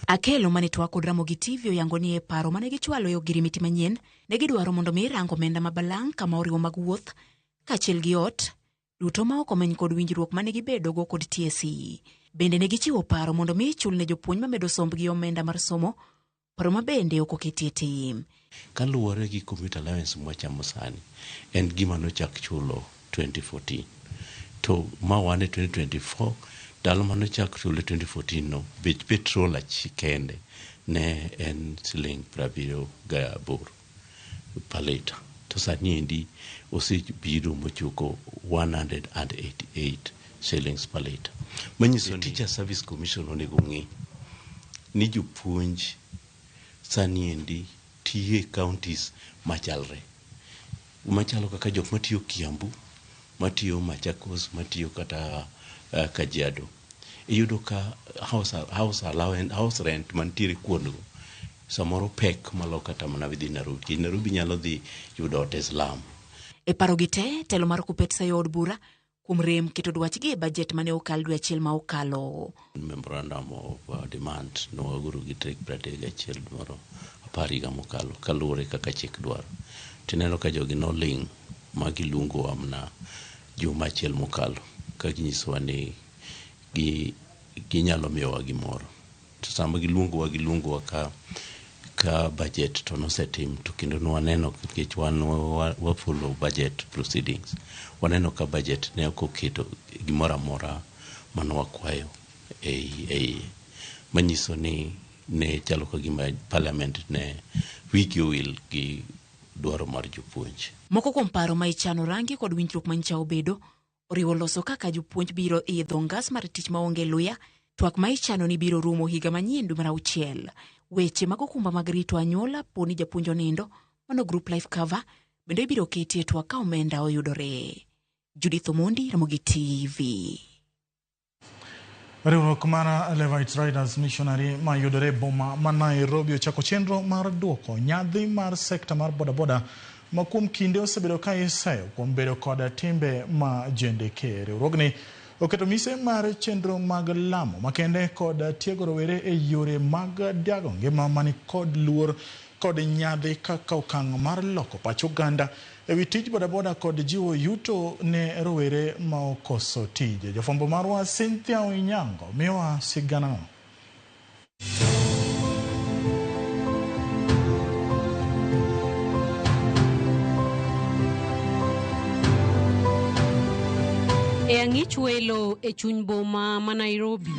Akelo mane twak kod Ramogi TV oyango ni e paro mane gichwalo e ogirimiti manyien ne gidwaro mondo mi rang omenda ma balang' kama oriwo mag wuoth kaachiel gi ot duto ma ok omeny kod winjruok mane gibedogo kod TSC. Bende ne gichiwo paro mondo mi chul ne jopuonj mamedo sombgi omenda mar somo, paro ma bende ok oketie tim. Kaluwore gi commuter allowance mwachamo sani, en gima nochak chulo 2014 to ma wan e 2024. Ndalo manochak chule 2014 no, bech petrol achi kende ne en siling 78 per liter, to sani endi osebiro mochopo 188 shillings per liter. Manyiso ni Teacher Service Commission onego ng'i ni jopuonj sani endi tiyo e counties machalre, machalo kaka jok matiyo Kiambu, matiyo Machakos, matiyo kata Kajiado. Iyudo ka house allowance, house rent mantiere kuondgo samoro pek malo kata mana dhi Nairobi. Nikech Nairobi nyalo dhi yudo ot e slum. E paro gi te, telo mar Kuppet sayo od bura kuom rem keto dwachgi e bajet mane okal dwe achiel ma okalo. Memorandum of demand nowagoro gi tarik 31 moro 10 higa mokalo kaluwore kaka chik dwaro. Tineno ka jogi noling' ma giluongowa mana juma achiel mokalo ka ginyisowa ni ginyalo miyowa gimoro. To sama giluongowa ka budget to nosetim, to kendo nwaneno nikech wan wa follow budget proceedings, waneno ka budget ne ok oketo gimoro amora manwakwayo e iye, manyiso ni ne chalo ka gima parliament ne wigi owil gi dwaro mar jopuonj. Moko kuom paro ma ichano rangi kod winjruok manyicha obedo oriwo loso kaka jopuonj biro idho ngas mar tich maonge luya, twak ma ichano ni biro rumo higa manyien dwe mar 6. Weche mag okumba mag rito anyuola po ni japuonj onindo, mano group life cover, bende ibiro ketie twak ka omenda oyudore. Judith Omondi, Ramogi TV. Riwruok mar Levites Riders Missionary mayudore e boma ma Nairobi ochako chenro mar duoko nyadhi mar sekta mar bodaboda ma kuom kinde osebedo ka iseyo kuom bedo kod timbe ma jendeke. Riwruogni oketo mise mar chenro mag lamo makende kod tiego rowere e yore mag dago ngima mani kod luor kod nyadhi kaka okang' mar loko pach oganda ewi tij bodaboda kod jiwo yuto ne rowere ma okoso tije. Jofwambo marwa Cynthia Onyango miyowa siganano. E ang'ich welo e chuny boma ma Nairobi.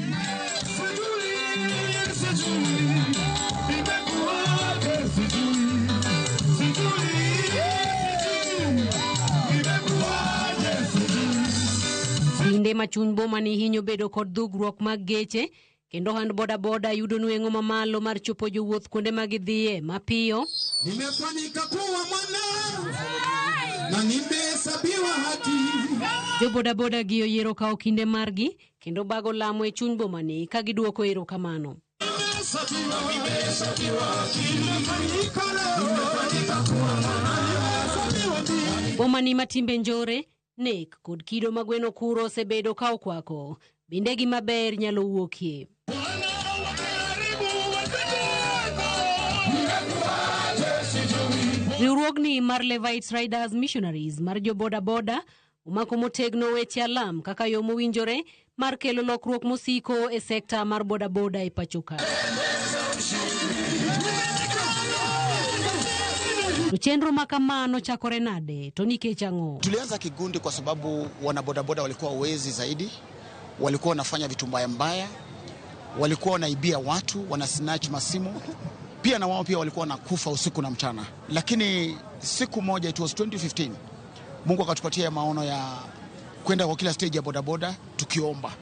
Kinde ma chuny boma ni hinyo bedo kod dhugruok mag geche kendo ohand bodaboda yudo nweng'o mamalo mar chopo jowuoth kuonde ma gidhiye mapiyo. Nimefanyika kuwa mwana na nimehesabiwa haki. Jo bodaboda gi oyiero kawo kinde margi kendo bago lamo e chuny boma ni ka giduoko erokamano. Boma ni matimbe njore, nek kod kido ma gweno kuro osebedo ka okwako, bende gima ber nyalo wuokie. Riwruogni mar Levites Riders Missionaries mar jo bodaboda omako motegno weche alam kaka yo mowinjore mar kelo lokruok mosiko e sekta mar bodaboda e pacho ka. To chenro ma kamano chakore nade to nikech ang'o? Tulianza kigundi kwa sababu wanabodaboda walikuwa wezi zaidi, walikuwa wanafanya vitu mbaya mbaya, walikuwa wanaibia watu, wanasnatch masimu. Pia na wao pia walikuwa wanakufa usiku na mchana. Lakini siku moja, it was 2015, Mungu akatupatia maono ya kwenda kwa kila stage ya bodaboda tukiomba.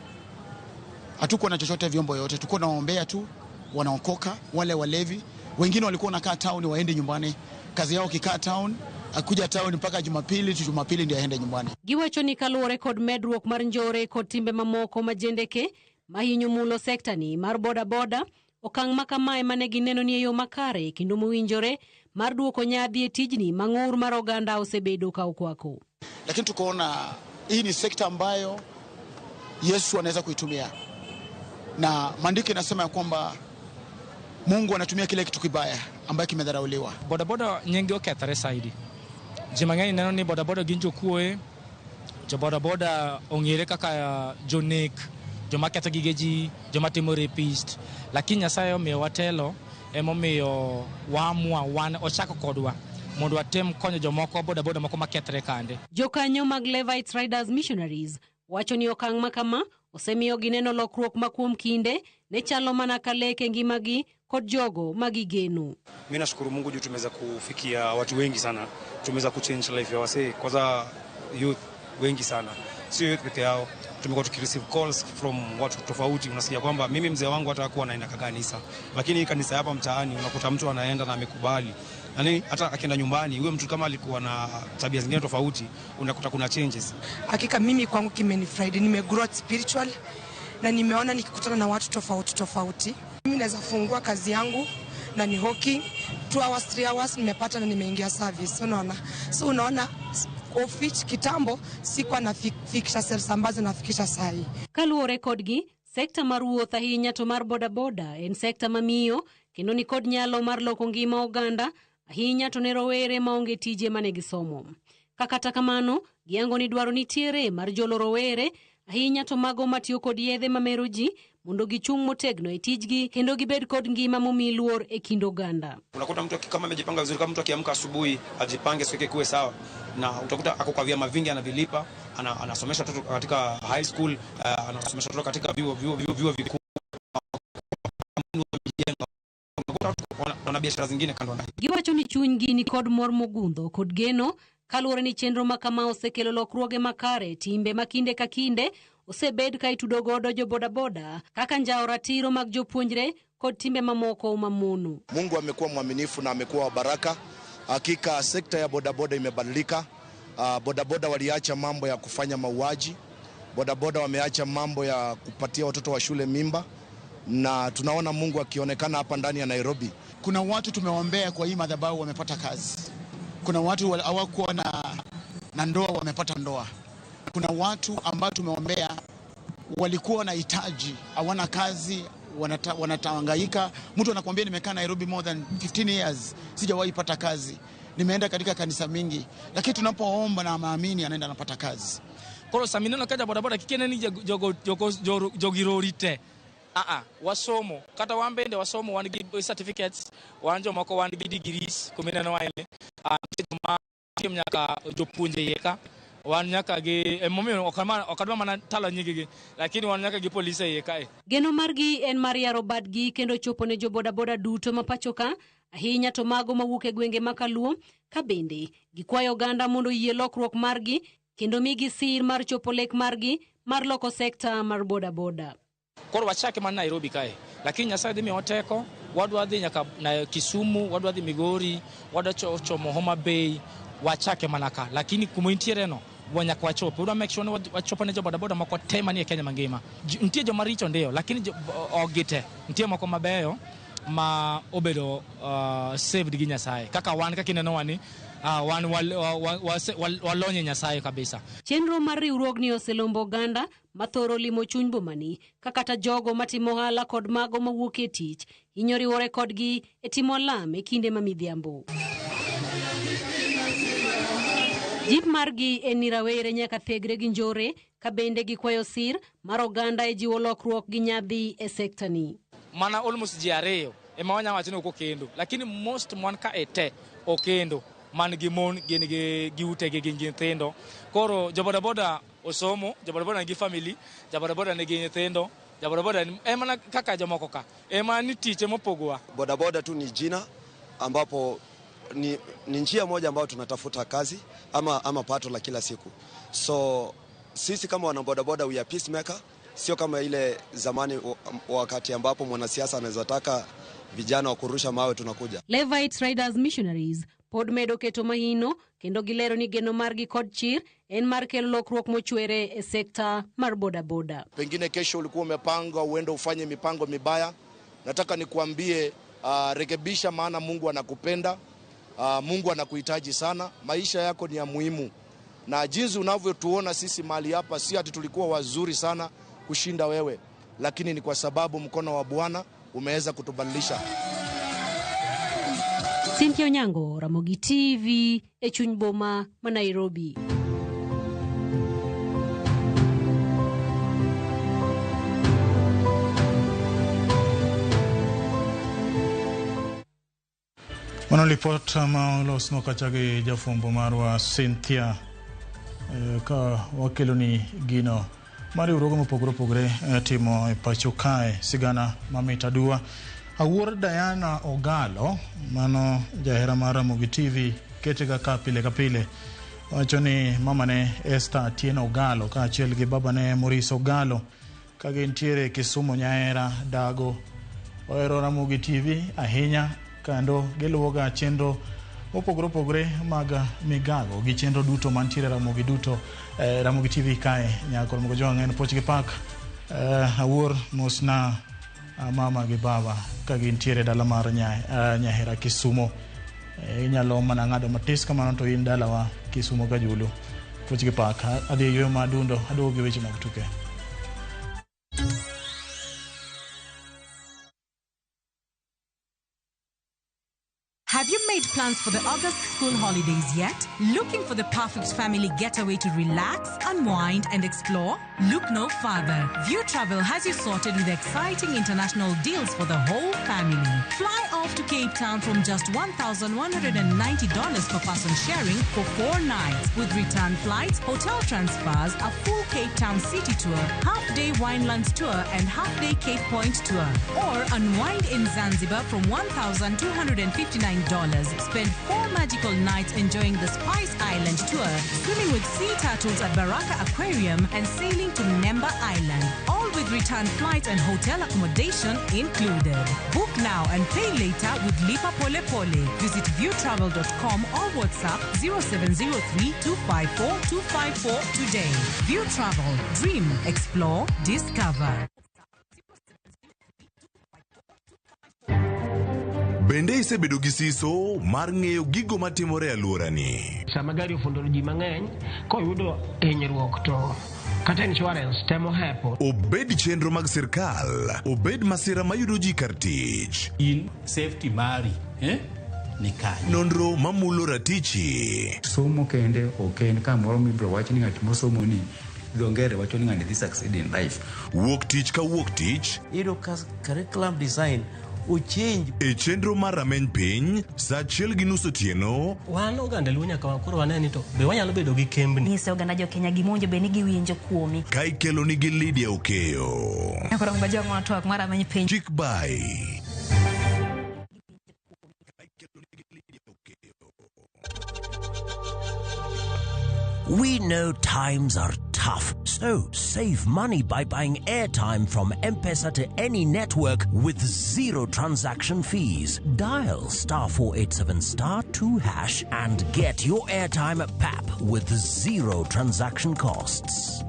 Hatukuwa na chochote, vyombo yote, tulikuwa tunaombea tu, wanaokoka wale walevi. Wengine walikuwa wanakaa town waende nyumbani, kazi yao kikaa town, akuja town mpaka Jumapili, tu Jumapili ndio aende nyumbani. Giwacho ni kaluwore kod medruok mar njore kod timbe mamoko ma jendeke mahinyo mulo sekta ni mar bodaboda, Okang' ma kamae mane gineno ni e yo makare kendo mowinjore mar duoko nyadhi e tijni ma ng'ur mar oganda osebedo ka okwako. Lakini tukaona hii ni sekta ambayo Yesu anaweza kuitumia, na maandiko inasema ya kwamba Mungu anatumia kile kitu kibaya ambayo kimedharauliwa. Bodaboda nyingi okethore saidi. Ji mang'eny neno ni bodaboda gin jokuoe, jo bodaboda ong'ere kaka jonek, joma ketho gige ji, joma timo rapist. Lakini Nyasaye omiyowa telo, emomiyo waamua wan ochako kodwa mondo watem konyo jomoko bodaboda moko makethre kande. Jokanyo mag Levites Riders Missionaries wacho ni okang' ma kama osemiyo gineno lokruok ma kuom kinde ne chalo mana ka lek e ngimagi kod jogo ma gigeno. Mimi nashukuru Mungu juu tumeweza kufikia watu wengi sana, tumeweza kuchange life ya wasee, kwanza youth wengi sana, sio youth peke yao. Tumekuwa tukireceive calls from watu tofauti. Unasikia kwamba mimi mzee wangu hata hakuwa anaenda kanisa, lakini hii kanisa hapa mtaani unakuta mtu anaenda na amekubali. Yaani hata akienda nyumbani huyo mtu kama alikuwa na tabia zingine tofauti, unakuta kuna changes. Hakika mimi kwangu kimenifurahi, nimegrow spiritual na nimeona nikikutana na watu tofauti tofauti. Mimi naweza fungua kazi yangu na ni hawking 2 hours 3 hours nimepata na nimeingia service, unaona. So unaona office kitambo sikuwa nafikisha sales ambazo nafikisha sahi. Kaluwore kodgi, sekta mar wuoth ahinya to mar bodaboda en sekta mamiyo kendo ni kod nyalo mar loko ngima oganda ahinya to ne rowere maonge tije mane gisomo. Ka kata kamano, giyango ni dwaro nitiere mar jolo rowere ahinya to mago matiyo kod yedhe mamero ji mondo gichung' motegno e tijgi kendo gibed kod ngima momi luor e kind oganda. Unakuta mtu kama amejipanga vizuri, kama mtu akiamka asubuhi ajipange siku yake kuwe sawa, na utakuta ako kwa vyama vingi anavilipa, anasomesha watoto katika high school, anasomesha watoto katika vyuo vikuu. Wana biashara zingine kando na. Giwacho ni chunygi ni kod mor mogundho kod geno kaluwore ni chenro ma kama osekelo lokruoge makare timbe ma kinde ka kinde osebed ka itudo godo jo bodaboda kaka njawo ratiro mag jopuonjre kod timbe mamoko mamono. Mungu amekuwa mwaminifu na amekuwa wa baraka. Hakika sekta ya bodaboda imebadilika. Bodaboda waliacha mambo ya kufanya mauaji, bodaboda wameacha mambo ya kupatia watoto wa shule mimba, na tunaona Mungu akionekana hapa ndani ya Nairobi. Kuna watu tumewaombea kwa hii madhabahu wamepata kazi. Kuna watu hawakuwa na ndoa wamepata ndoa. Kuna watu ambao tumeombea walikuwa na hitaji, hawana kazi, wanatahangaika. Mtu anakuambia nimekaa Nairobi more than 15 years, sijawahi pata kazi. Nimeenda katika kanisa mingi, lakini tunapoomba na maamini anaenda anapata kazi. Koro samineno kaja bodaboda kikene ni jogirori te. Wasomo kata wan bende wasomo wan gi certificates, wan jomoko wan gi degrees kumineno waene. Joma nyaka jopuonje iye ka wan nyaka gi emomiyo ok adwa mana talo nyinggi, lakini wan nyaka gi polise iye kae. Geno margi en mar yaro badgi kendo chopo ne jobodaboda duto ma pacho ka, ahinya to mago mawuok e gwenge ma Kaluo, ka bende gikwayo oganda mondo oyie lokruok margi kendo migi sir mar chopo lek margi mar loko sekta mar bodaboda. Koro wachake mana Nairobi kae, lakini Nyasaye dhi miyowa teko, wadwa dhi nyaka na Kisumu, wadwa dhi Migori, wadwa chomo Homa Bay, wachake mana ka, lakini kuma intiere no nyaka wachope. Wadwa make sure ni wachopo ne jo bodaboda moko te manie Kenya mangima. Nitie joma richo ndio, lakini ok gite. Nitie moko mabeyo ma obedo saved gi Nyasaye. Kaka wan kaka ineno wani, wan walonye Nyasaye kabisa. Chenro mar riwruogni oselombo oganda mathoro limo chuny bomani, kaka jogo matimo ohala kod mago mawuok e tich hinyo riwore kodgi e timo alam e kinde ma midhiambo. Jip margi en ni rawere nyaka thegre gi njore, ka bende gikwayo sir mar oganda e jiwo lokruok gi nyadhi e sekta ni. Mana almost ji ariyo ema wanya wacho ni ok okendo, lakini most mon ka e te okendo, man gi mon gin gi utegi gin gi nyithindo. Koro jobodaboda osomo, jobodaboda nigi family, jobodaboda nigi nyithindo, jobodaboda ema kaka jomoko ka ema ni tich emopogowa. Bodaboda tu ni jina ambapo ni njia moja ambayo tunatafuta kazi ama pato la kila siku. So sisi kama wanabodaboda we are peacemaker, sio kama ile zamani wakati ambapo mwanasiasa anaweza taka vijana wa kurusha mawe tunakuja. Levites Riders Missionaries pod medo keto mahino kendo gilero ni geno margi kod chir en mar kelo lokruok mochwere e sekta mar bodaboda. Pengine kesho ulikuwa umepanga uende ufanye mipango mibaya, Nataka nikuambie, rekebisha, maana Mungu anakupenda. Mungu anakuhitaji sana. Maisha yako ni ya muhimu, na jinsi unavyotuona sisi mahali hapa, si ati tulikuwa wazuri sana kushinda wewe, lakini ni kwa sababu mkono wa Bwana umeweza kutubadilisha. Cynthia Onyango, Ramogi TV, e chuny boma ma Nairobi. Mano lipot ma olosnwa kacha gi jafwambo marwa Cynthia, ka wakeloni gino mar riwruoge mopogore opogore timo e pacho kae sigana mamit aduwa. Awuor Diana Ogalo, mano jahera mar Ramogi TV, ketega ka pile ka pile, wacho ni mamane Esther Atieno Ogalo kaachiel gi babane Maurice Ogalo ka gintiere Kisumu Nyaera Dago ohero Ramogi TV ahinya kendo giluwoga chenro mopogore opogore mag migago gi chenro duto mantiere Ramogi duto, Ramogi TV kae nyaka Ramogi Jowang' en puoch gi pak. Awuor mosna mama gi baba ka gintiere dala mar Nyahera Kisumu. Inyalo mana ng'ado matis kamano to in dalawa Kisumu Kajulu. Puoch gi pak. Adhi e yueyo ma adundo, aduogo gi weche mag tuke. Have you made plans for the August school holidays yet? Looking for the perfect family getaway to relax, unwind, and explore? Look no further. View Travel has you sorted with exciting international deals for the whole family. Fly off to Cape Town from just $1,190 per person sharing for 4 nights, with return flights, hotel transfers, a full Cape Town city tour, half-day Winelands tour, and half-day Cape Point tour. Or unwind in Zanzibar from $1,259. Spend 4 magical nights enjoying the Spice Island tour, swimming with sea turtles at Baraka Aquarium, and sailing to Mnemba Island. All with return flights and hotel accommodation included. Book now and pay later with Lipa Pole Pole. Visit viewtravel.com or WhatsApp 0703 254 254 today. View Travel. Dream, explore, discover. Bende isebedo gi siso mar ng'eyo gigo matimore e alworani? Sama gari ofundo ji mang'eny, koyudo hinyruok to kata insurance temo hepo. Obed chenro mag sirkal, obed masira mayudo ji kar tich. In safety mari, ni kanye? Nonro mamulo ratichi. Somo kende ok en kamoro mibiro wach ni ng'at mosomo ni dho ngere wacho ni ng'ani dhi succeed in life. Wuok tich ka wuok tich. Iyudo ka curriculum design ochange. E chenro mar rameny piny, saa 1:30 otieno. Wan oganda Luo nyaka koro wane ni to be wanyalo bedo gi kembni. Nyiso oganda jo Kenya gima owinjo bed ni giwinjo kuomi. Ka ikelo nigi Lydia Okeyo. Koro ng'ajo twak mar rameny piny. Chik bai. We know times are tough, so save money by buying airtime from M-Pesa to any network with zero transaction fees. Dial *487*2# and get your airtime at PAP with zero transaction costs.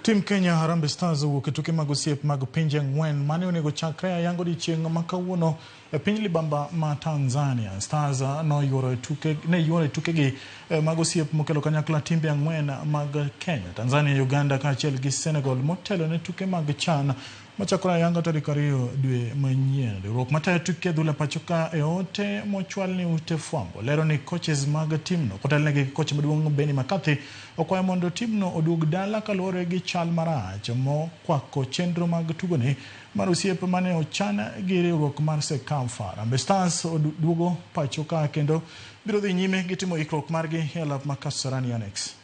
Tim Kenya Harambee Stars owuok e tuke mag osiep mag pinje ang'wen mane onego chakre ayanga odiechieng' ma kawuono e piny libamba ma Tanzania. Stars ne yuoro e tukegi mag osiep mokelo kanyakla timbe ang'wen mag Kenya, Tanzania, Uganda kaachiel gi Senegal motelo ne tuke mag CHAN machakore ayanga tarik 2 dwe manyien. Riwruok matayo tuke adhula pacho ka e ote mochwal ne ute fwambo lero ni coaches mag timno kotelnegi gi kocha maduong' Benny McCarthy okwayo mondo timno oduog dala kaluwore gi chal marach mokwako chenro mag tugone mar osiep mane ochan gi riwruok mar CECAFA. Harambee Stars oduogo pacho ka kendo biro dhi nyime gi timo ikruok margi e alap ma Kasarani Annex.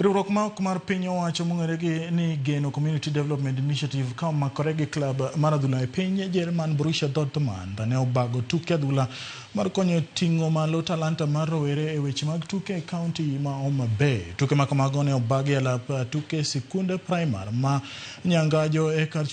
Riwruok ma ok mar piny owacho mong'ere gi ni Geno Community Development Initiative ka omakore gi klab mar adhula e piny Jerman Borussia Dortmund ne obago tuke adhula mar konyo ting'o malo talanta mar rowere e weche mag tuke e kaunti ma Homa Bay. Tuke ma kamago ne obagi e lap tuke sikunde primar ma Nyangajo e kar chung'